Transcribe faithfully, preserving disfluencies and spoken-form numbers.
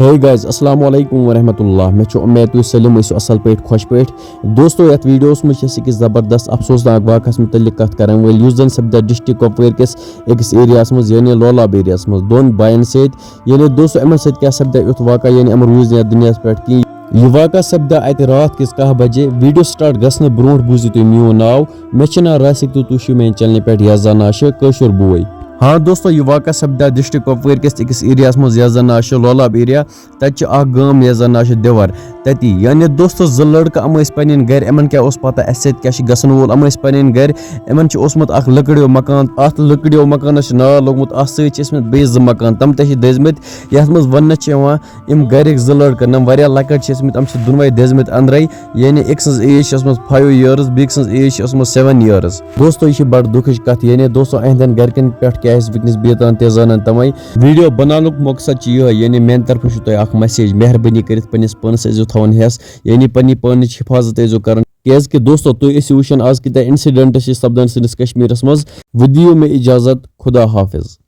Hey guys، السلام علیکم ورحمۃ اللہ۔ مےٚ چھُ اُمید تُہۍ سٲلِم ٲسِو اَصٕل پٲٹھۍ، خۄش پٲٹھۍ۔ دوستو، یَتھ ویٖڈیوَس منٛز چھِ أسۍ أکِس زبردست افسوسناک واقعَس مُتعلِق کَتھ کَران وٲلۍ، یُس زَن سَپدیو ڈسٹرکٹ کۄپوٲرۍ کِس أکِس ایریاہَس منٛز، یعنی لولاب ایریاہَس منٛز، دۄن بایَن سۭتۍ۔ یعنی دوستو، یِمَن سۭتۍ کیٛاہ سَپدیو یُتھ واقعہ، یعنی یِم روٗزۍ نہٕ یَتھ دُنیاہَس پٮ۪ٹھ کِہیٖنۍ۔ یہِ واقعہ سَپدیو اَتہِ راتھ کِس کاہ بجے۔ ویٖڈیو سٹارٹ گژھنہٕ برونٛٹھ بوٗزِو تُہۍ میون ناو۔ مےٚ چھُ ناو راسِق تہٕ تُہۍ چھِو میٛانہِ چینلہِ پٮ۪ٹھ یَس زَن ناو چھُ کٲشُر بوے۔ ہاں دوستو، یہِ واقعہ سَپدیو ڈسٹرکٹ کۄپوٲرۍ کِس أکِس ایریاہَس منٛز، یَس زَن ناو چھُ لولاب ایریا۔ تَتہِ چھُ اَکھ گام، یَس زَن ناو چھُ دِور۔ تَتی، یعنی دوستو، زٕ لٔڑکہٕ، یِم ٲسۍ پَنٕنٮ۪ن گَرِ، یِمَن کیٛاہ اوس پَتہ اَسہِ سۭتۍ کیٛاہ چھُ گژھن وول۔ یِم ٲسۍ پَنٕنٮ۪ن گَرِ، یِمَن چھُ اوسمُت اَکھ لٔکرِ ہیوٗ مکان، اَتھ لٔکرِ ہیوٗ مکانَس چھُ نار لوٚگمُت، اَتھ سۭتۍ چھِ ٲسمٕتۍ بیٚیہِ زٕ مکان، تِم تہِ چھِ دٔزمٕتۍ۔ یَتھ منٛز وَننہٕ چھِ یِوان، یِم گَرِکۍ زٕ لٔڑکہٕ، یِم واریاہ لۄکٕٹۍ چھِ ٲسمٕتۍ، یِم چھِ دۄنوَے دٔزمٕتۍ أنٛدرَے۔ یعنی أکۍ سٕنٛز ایج چھِ ٲسمٕژ five years، بیٚکہِ سٕنٛز ایج چھِ ٲسمٕژ seven years۔ دوستو، یہِ چھِ بَڑٕ دُکھٕچ کَتھ، یعنی دوستو، أہٕنٛدٮ۪ن گَرِکٮ۪ن پٮ۪ٹھ کیٛاہ آسہِ وٕنکیٚنَس بیتان، تہِ زانَن تِمَے۔ ویٖڈیو بَناونُک مقصد چھُ یِہوٚے، یعنی میٛانہِ طرفہٕ چھُ تۄہہِ اَکھ message، مہربٲنی کٔرِتھ پنٛنِس پانَس ٲسۍزیو تھاوان ہٮ۪س، یعنی پنٛنہِ پانٕچ حِفاظت ٲسۍزیو کَران، کیٛازِکہِ دوستو، تُہۍ ٲسِو وٕچھان آز کۭتیٛاہ incidents چھِ سَپدان سٲنِس کشمیٖرَس منٛز۔ وۄنۍ دِیِو مےٚ اِجازت، خدا حافظ۔